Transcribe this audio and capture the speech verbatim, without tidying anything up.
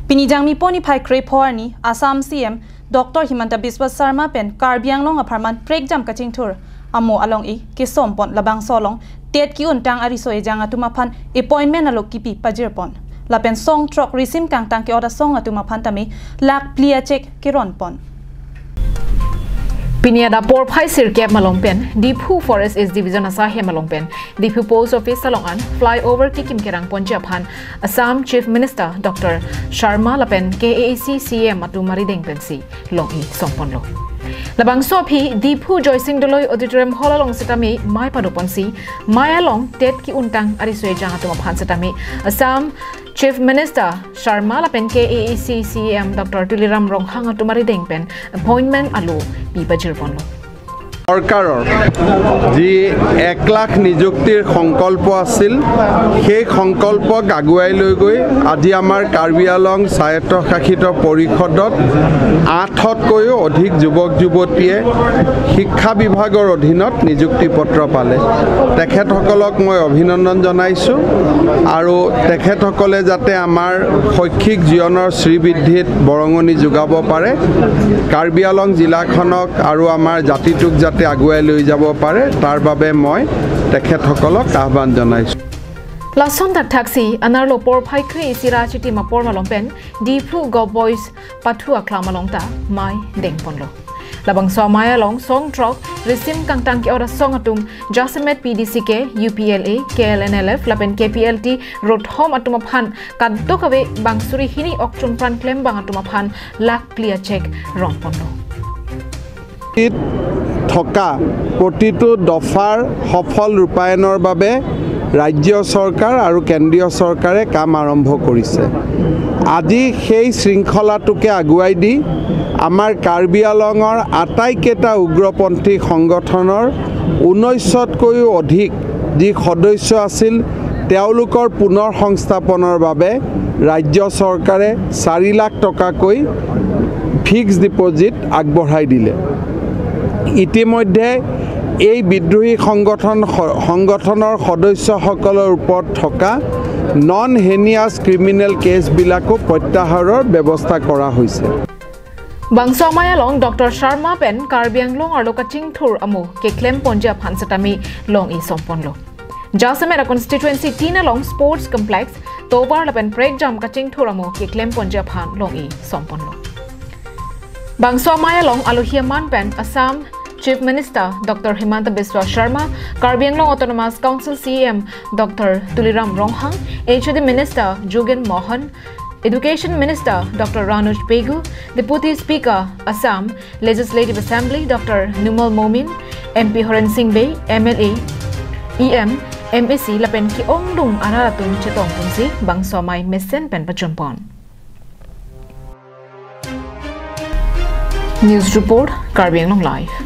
Pini Jangmi pon niphai krepho arni Assam C M Doctor Himanta Biswa Sarma pen Karbi Anglong apharman prekjam kachingthur amo along-i kesompon labangso along TET ki-untang ariso ejang atum aphan appointment alo kipi pajirpon. Lapen song throk risim kangtang ke-ot asong atum aphan tame lakh phli a cheque keronpon. Pini adap porphai sirkep malom pen Diphu Forest East Division asahem along pen Diphu Post Office along an flyover kekim kerangponji aphan Assam Chief Minister Doctor Sharma lapen K A A C C E M atum arideng pensi long-i somponlo. Labangso aphi Diphu Joysing Doloi Auditorium Hall along sitame mei padoponsi mei along TET ki-untang ariso ejang atum aphan sitame Assam Chief Minister Sharma lapen K A A C C E M Doctor Tuliram Ronghang atum arideng pen appointment alo pi pajirponlo. চৰকাৰৰ যি এক লাখ নিযুক্তিৰ সংকল্প আছিল, সেই সংকল্পক আগুৱাই লৈ গৈ আজি আমাৰ কাৰ্বি আংলং স্বায়ত্তশাসিত পৰিষদত আঠতকৈও অধিক যুৱক যুৱতীয়ে শিক্ষা বিভাগৰ অধীনত নিযুক্তি পত্ৰ পালে। তেখেতসকলক মই অভিনন্দন জনাইছোঁ আৰু তেখেতসকলে যাতে আমাৰ শৈক্ষিক জীৱনৰ শ্ৰীবৃদ্ধিত বৰঙণি যোগাব পাৰে, কাৰ্বি আংলং জিলাখনক আৰু আমাৰ জাতিটোক যাতে আগুৱাই লৈ যাব পাৰে, তাৰ বাবে মই তেখেতসকলক আহ্বান জনাইছোঁ। Lason thakthaksi anerlo porphai kre-isi ra chitim apor malom pen Diphu Govt Boys Pathu Aklam along ta mei dengponlo. Labangso amei along song throk risim kangtang ke-ot asong atum jasemet P D C K, U P L A, K L N L F lapen K P L T Road Home atum aphan kadokave bang suri hini ok chunpran klembang atum aphan lakh phli a cheque rongponlo. থকা প্ৰতিটো দফাৰ সফল ৰূপায়ণৰ বাবে ৰাজ্য চৰকাৰ আৰু কেন্দ্ৰীয় চৰকাৰে কাম আৰম্ভ কৰিছে। আজি সেই শৃংখলাটোকে আগুৱাই দি আমাৰ কাৰ্বি আংলঙৰ আটাইকেইটা উগ্ৰপন্থী সংগঠনৰ ঊনৈশতকৈও অধিক যি সদস্য আছিল, তেওঁলোকৰ পুনৰ সংস্থাপনৰ বাবে ৰাজ্য চৰকাৰে চাৰি লাখ টকাকৈ ফিক্সড ডিপজিট আগবঢ়াই দিলে। ইতিমধ্যে এই বিদ্ৰোহী সংগঠন, সংগঠনৰ সদস্যসকলৰ ওপৰত থকা নন হেনিয়াছ ক্ৰিমিনেল কেছবিলাকো প্ৰত্যাহাৰৰ ব্যৱস্থা কৰা হৈছে। Bangso amei along Doctor Sharma pen Karbi Anglong arlo kachingthur amo keklemponji aphan sitame long-i somponlo. Jasemet a constituency tin along sports complex, tovar lapen prekjam kachingthur amo keklemponji aphan long-i somponlo. Bangso amei along alohi aman pen Assam Chief Minister Doctor Himanta Biswa Sharma, Karbi Anglong Autonomous Council C E M Doctor Tuliram Ronghang, H A D Minister Jogen Mohan, Education Minister Doctor Ranoj Pegu, Deputy Speaker Assam Legislative Assembly Doctor Numal Momin, M P Horen Sing Bey, M L A, E M, M A C lapen ke-ongdung arat atum chetongponsi bangso amei mesen pen pachompon. News report, Karbi Anglong Live.